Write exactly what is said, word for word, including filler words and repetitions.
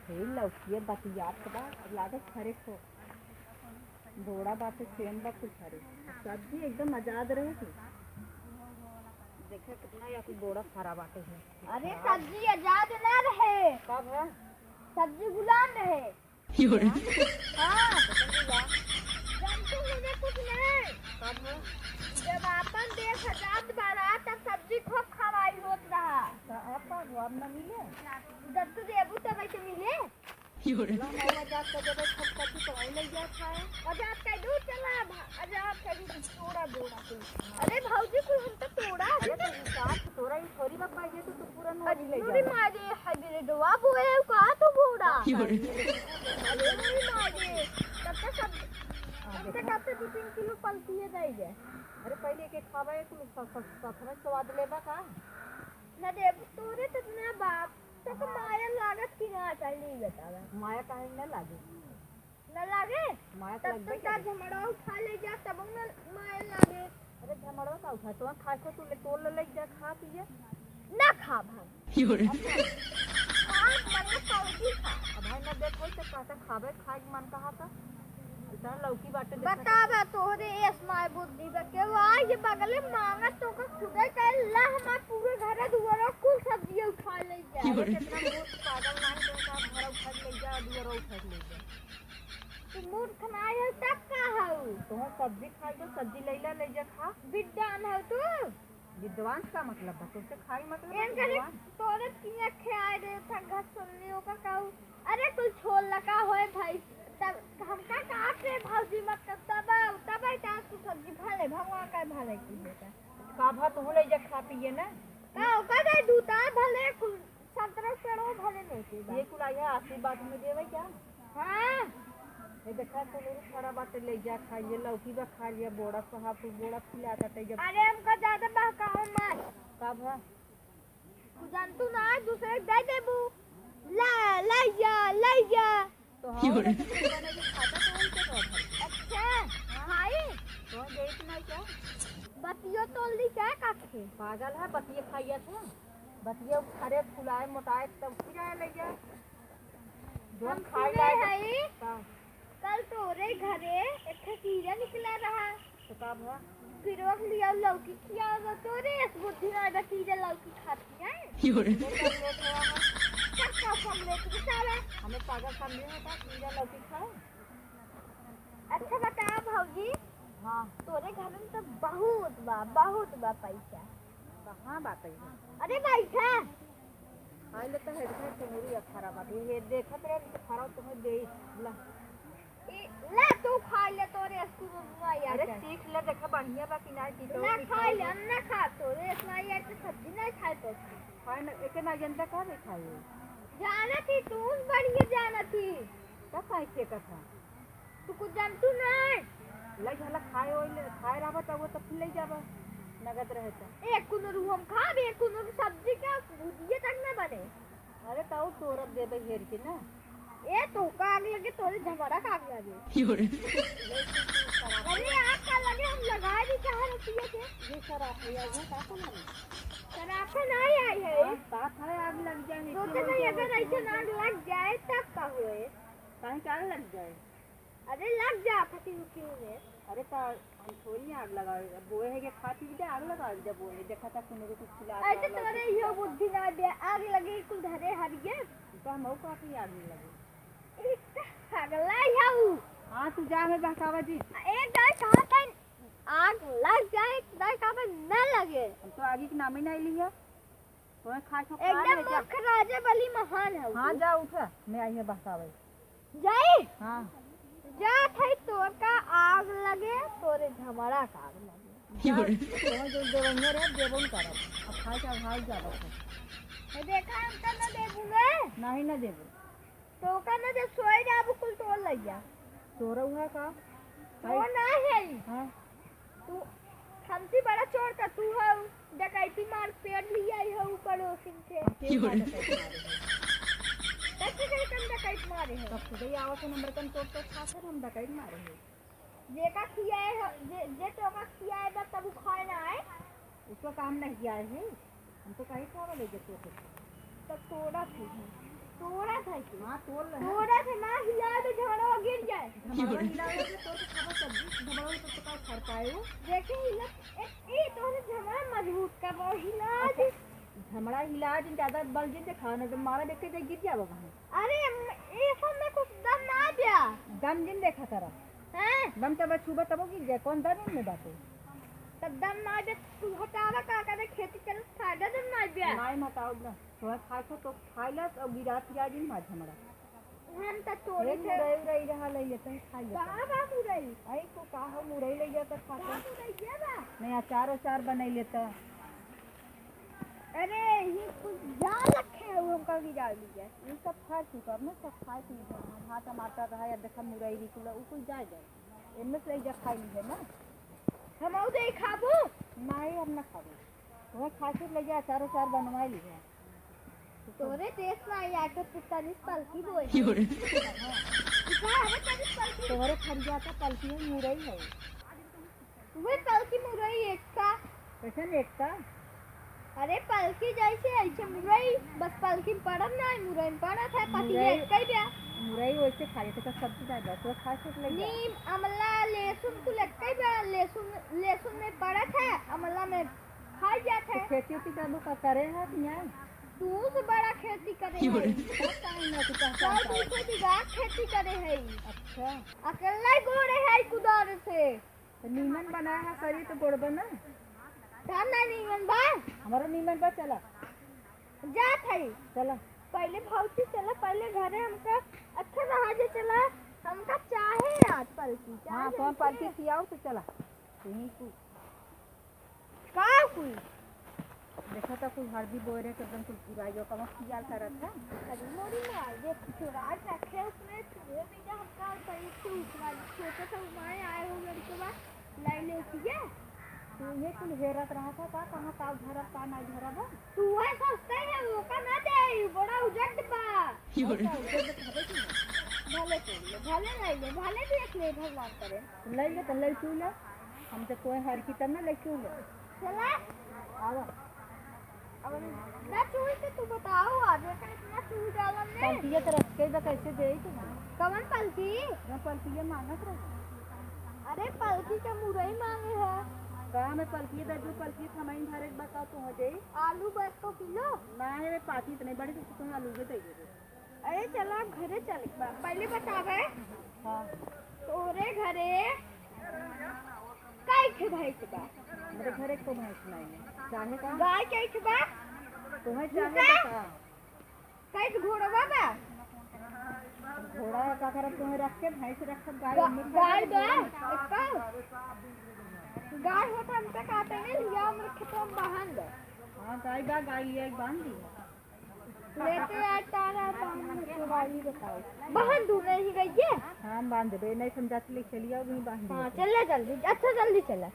हे लौकिया बतियात बा, लागत हरे को बोड़ा बाटे, सेम बा कुछ हरे। सब्जी एकदम आजाद रहे की। देखे कितना या कुछ बोड़ा फरा बाटे है। अरे सब्जी आजाद ना रहे। कब है? सब्जी गुलाम रहे। हाँ। जानते हो ना कुछ नहीं। कब है? जब आपन देश आजाद बा रहा, तब सब्जी खूब खवाई होत रहा। तो अब का हुआ, अब न मिले? जब तू देबू तब ऐसे मिले। ला, हम आजाद कर देबे, खूब सब्जी तो वहीं ले जा खाए। आजाद कर दू, चला अब, आजाद कर दू, तोड़ा बोड़ा कुल। अरे भौजी, कुल हम तो तोड़ा। अरे तो हिसाब से तोड़ा ही थोड़ी बा, पाइए तो तू पूरा नोट ले अरे जा। मारे, हाइब्रिडवा बोए का तो बोड़ा। अरे मारे, तब तो सब, तब तो कब से दो तीन किलो पलटिए जाइए। अरे पहले के खावा, एक कुल स-, स-, सफरा स्वाद लेबा का? ना देबू, तोरे तो ना बाप। तोके माया लागत कि ना चल, ई बतावा। माया काहे न लागे? न लागे? माया तो तब लगबे तुम का करे। झमड़वा उठा ले जा, तब न माया लागे। अरे झमड़वा का उठा, तो खाए को तू ले, तोड़ ले, ले जा, खा पिए। ना खाब हम। हाँ, मतलब सब्जी खा। अब भाई न देखो तो कहता खाबे, खाए के मन कहा था। इतना लौकी बाटे देखा बतावा तोहरे एस माय बुद्धि बा, केहू आई जे बगले मांगत तो का खुदे कहे, "ला हमार पूरे घर दुआरा कुल सब्जी उठा ले जा।" अरे कितना मूर्ख पागल ना है, तो का घर उठा ले जा, दुआरा उठा ले जा। तू मूर्ख ना है, तब का हऊ? तोहर सब्जी खाई तो सब्जी लैला ले जा खा। विद्वान हऊ तू? विद्वान का मतलब बा? तोसे खाई मतलब बा एन करे विद्वान? तोरे पिया खे आए रे, था घर सुनली ओका कहू। अरे कुल छोड़ लगा होए भाई, तब हमका का से भौजी मत कर, तब, तब आई तास तू सब्जी भले, भगवान का भले की बेटा। का भा तू ले जा खा पिए ना? का ओका दे दूता भले कुल संतरा पेड़ो भले नहीं की बा। ये कुल आया आशीर्वाद में देवे क्या? हाँ। ये देखा तो मेरे खड़ा बाटे ले जा खा, ये लौकी बा खा लिया, बोड़ा सहा तू बोड़ा खिला देते जब। अरे हमका ज्यादा बहकाओ मत। का भा? तू जानतू ना, दूसरे के दे देबू। ला, लइ जा, लइ जा। तो हाँ, लेकिन तू बने के खाता तो उनके तो भर। अच्छा, खाई? तो देत ना क्या? बतियो तोल दी क्या काखे? पागल है, बतिये खाइया था। बतिये फरे फुलाए मोटाए तब फिर आए लइ जा। जो हम खाए सुने लायक हई। का? कल तोरे घरे एक ठे कीड़ा निकला रहा। तो का भा? फिर ओक लिया लौकी खिया, तो तोरे एस बुद्धि ना बा, कीड़ा लौकी खाती है। यो रे। तो का लेट हुआ है? सब का सब लेट बेचारा। हमें पागल समझे हो का कीड़ा लौकी खाए? अच्छा बताओ भौजी। हाँ। तोरे घर में तो बहुत बा, बहुत बा पैसा। कहाँ बात है? अरे बैठा। खाई ले तो हेड से टुंगरी अखारा बाटे। ये देखत रहे तो खराब तुम्हें दे। ला। ई, ला तू खा ले, तोरे स्कूल में बुआ यार अरे है। सीख ले, देखा बढ़िया बा कि ना, कि तो ना कि खाई ले, खाई हम ना खा, तोरे इतना यार के सब्जी नहीं खाए तो। खाए ना, एके ना जनता का दे खाए। जानत ही तू बढ़िया जानत ही। तब काहे फेंकत है? तू कुछ जानतू नहीं। लइ जाला खाए ओइले, खाए रहबा त वो त फिर लइ जाबा, नगद रहे त। ए, कुनुरु हम खाब, ए, कुनुरु सब्जी का भुजिया तक न बने। अरे, त ऊ तोरत देबे हेर के ना। ए, तो का आग लगे, तोरे झगड़ा का आग लगे। अरे, आग का लगे, हम लगा दी चाहे रतिया के। ये सराप है, या वो का तो नहीं। सराप नहीं आई है। हाँ, बात है, आग लग जाए, सोचे नहीं, अगर ऐसे आग लग जाए, तब का होए? काहे के आग लग जाए? अरे लग जा फटी उठी में। अरे त हम थोड़ी आग लगावे, अब बोए है के खा पी के आग लगावे, जब बोए है, देखा था कुनो के कुछ खिला ऐसे पिला तोरे लो। इहो बुद्धि ना दे, आग लगे कुल धरे हरिये। तो हम का पे आग नहीं लगे। एक अगला ही हऊ। हाँ, तू जा, हमें बहकावा जी। एक दाई कहा था आग लग जाए, एक दाई कहा था न लगे। हम तो आगे के नाम ही नहीं ली है। तोहे खाए के एकदम औकात है क्या? मूर्ख राजा बलि महान है हाँ, तू। जा उठ, मैं आई है बहकावे। जाई? हाँ। जा खाई तोर का आग लगे, तोरे झमड़ा का आग लगे। जा, तोहे जो देवंगे रे, देवन करब। अब खाए के अभाव ज्यादा था। ये देखा, हम तो न देबू रे। नहीं, न देबू। तो का न जब सोए जाबू कुल तोड़ लइया। तोरा हुआ का? तो ना है। हाँ। तू हमसे बड़ा चोर त तू हऊ, डकैती मार पेट लिया आई हऊ पड़ोसिन से। के मार डकैती मारे है? तब से कहीं कम डकैत मारे है। तब खुदे ही आवत है नंबर कन तोड़ तोड़ खा कर हम डकैत मारे है। जेका खियाए हो, जे, जे तोका खियाए बा तब उ खाए ना आए। उसका काम नहीं किया है। हम तो कहीं खावा ले जाते थे। तो तोड़ा थे। तोड़ा था कि? हाँ, तोड़ ले। तोड़ा था ना, हिला दे, झमड़वा गिर जाए। झमड़वा हिला दे, तोड़ के खाबा सब्जी, झमड़वा तो पका उखाड़ पाए हो। देखे हिला, ए, ए, तोहरे झमड़ा मजबूत का बा, हिला दे। अच्छा, झमड़ा हिला दे, ज्यादा बल जिन देखा, ना तो मारा देख के गिर जाबा वहाँ। अरे, हम, ए सब में कुछ दम ना दिया। दम जिन देखा तारा। हैं? दम तब छुबा तबो गिर जाए, कौन दम इनमें बाटे? तब दम ना दिया, तू हटावा का करे, खेती करे, फायदा दम ना दिया। नाई हटाओ ना। तोहरा खाए के तो खाई ला, अब गिरा पिया दिन मार हमरा। हम त तोड़ी एक थे। मुरई उरई रहा, ले लेते हैं, खाई लेते हैं। कहाँ बा मुरई? आई तो का हो, मुरई ले जाता खा बा के। मुरई ये बा? नहीं, अचार उचार बनाई लेता। अरे, ये कुछ जान रखे हैं, वो हमका गिरा लिया। ये सब खा चुका, अब ना सब खाए पी गए। हाँ, टमाटर रहा या देखा मुरई निकला, वो कुछ जाए जाए। इनमें से ले जा खाई ली है ना। हम और दे खाबू? नहीं, हम ना खाबू। वह खातिर ले जा, अचार उचार बनवाई ली है। तोरे देश में आई आके तू तनिस पलकी बोल। क्यों रे? का हवे तनिस पलकी? तोहरे खरिया का पलकी में मुरई है। वह पलकी मुरई एक का। कैसन एक का? अरे पलकी जैसे ऐसे मुरई, बस पलकी में पड़त ना है, मुरई में पड़त है, पतिया मुरई, एक कई दिया। मुरई वैसे खा लेते का सब्जी ना बस, वो खा के ले जा। नीम, अमला, लहसुन कुल एक कई बा, लहसुन, लहसुन में पड़त है, अमला में खाई जात तो है। खेती ओती करबो का करे है कि नहीं? तू से बड़ा खेती करे क्यों है। रे? पता है ना, तू पहचान सौ पाए। दू सौ बीघा खेती करे है। अच्छा। अकेला ही गोड़े है कुदार से। तो नीमन बनाए है, करी तो गोड़ बना। धन ना नीमन बा। हमारा नीमन बा, चला। जात है। चला। पहले भौजी चला, पहले घरे हमका अच्छा रहा जे चला। हमका चाहे आज पलकी, चाहे हाँ, तो हम पलकी खियाओ तो चला। यहीं तू का कुल? देखा था कुल हरदी बोए रहे, एकदम कुल पुराई गयो, कमक किया करत है। अरे मोरी माँ, ये चुरा रखे उसमें, चूहे भी जा हमका, और कहीं से उठवा, छोटे से उमाए आए हो लड़के बा, लाई ले उठिए। तू ये कुल हेरत रहा था का, कहाँ का धरब, का ना धरब? तू है सोचते है, वो का ना दे, बड़ा उजट बा। क्यों रे? ऐसा उजट खाबे की ना। भले कर ले, भले लाई ले, भले देख ले, भगवान करे। लाई ले, तो लाई तू ले। हम तो कोई हर की तब ना लेके उले। चला। आवा। अब ना चूल के तू बताओ, आज का इतना चूल डाला ने। पलकिया तो रखे बा, कैसे दे तू? कवन पलकी? मैं पलकिया मांगत रही। अरे पलकी के मुरई मांगे है। का मैं पलकी दे दू, पलकी थमाइन भरे के बताओ तू हो जाई। आलू बस को किलो? ना है, मैं पाती इतने बड़ी तो तुम आलू दे दे। अरे चला घरे चल एक बार, पहले बतावे। हाँ। तोरे घरे कई ठे भैंस बा? मेरे घरे को भैंस नहीं है। चाहे का? गाय कई ठे बा? तुम्हें चाहे भूसा? बता। कई ठे घोड़वा बा? घोड़ा का करब तुम्हें रख के, भैंस रख के, गाय गा-, उनमें गाय खा बा? लेते हैं। एक गाय होता हमसे कहते हैं, लिया हमरे खेतवा में बांध दो। हाँ, गाय बा, गाय लिया एक बांध दी। लेते आए तारा बांध के वाली बताओ। बांध दूं नहीं गई ये? हाँ, बांध दे, नहीं समझाते ले चलिए, अभी बांध दे। हाँ, चल ले जल्दी, अच्छा जल्दी चला।